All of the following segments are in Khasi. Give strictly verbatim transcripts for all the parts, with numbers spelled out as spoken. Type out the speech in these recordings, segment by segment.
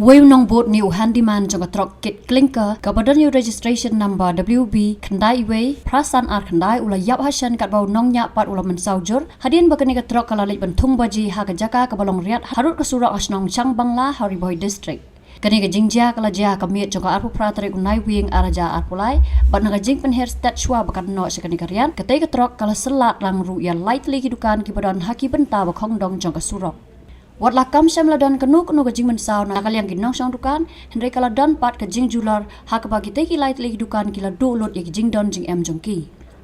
Uwei u nongbud ne u handyman jong ka trok kit clinker kaba don ïa u registration number W B khyndai wei phra san ar khyndai u la ïap ha shen katba u nongñiah pat u la mynsaw jur, hadien ba kane ka trok ka la leit ban thung baji ha ka jaka kaba long riat harud ka surok ha shnong Changbangla ha Ri Bhoi District. Kane ka jingjia ka la jia ha ka miet jong ka arphew phra tarik u Naiwieng ar hajar arphew lai, bad na ka jingpynher stet shuwa ba kan noh sha kane ka riat, katei ka trok ka la syllat lang ruh ïa lai tylli ki dukan kiba don ha ki bynta ba khongdong jong ka surok. Wat la kam shym la don kano kano ka jingmynsaw na ka liang ki nongshong dukan, hynrei ka la don pat ka jingjulor ha kaba kitei ki lai tylli ki dukan ki la duh lut ïa ki jingdon jingem jong ki.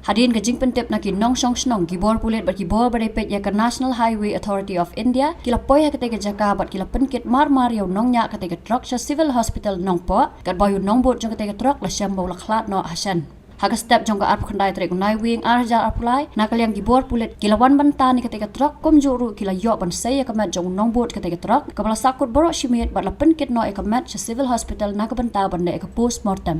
Hadien ka jingpyntip na ki nongshong shnong, ki bor pulit bad ki bor ba dei peit ïa ka National Highway Authority of India ki la poi ha katei ka jaka bad ki la pynkit mar mar ïa u nongñiah katei ka trok sha Civil Hospital Nongpoh, katba ïa u nongbud jong katei ka trok la shem ba u la khlad noh ha shen. Ha ka step jong ka arphew khyndai tarik u Naiwieng ar hajar arphew lai, na ka liang ki bor pulit ki la wan bynta ne katei ka trok, kumjuh ruh ki la ïoh ban sei ïa ka met jong u nongbud katei ka trok kaba la sahkut baroh shi miet bad la pynkit noh ïa ka met sha Civil Hospital na ka bynta ban leh ïa ka post mortem.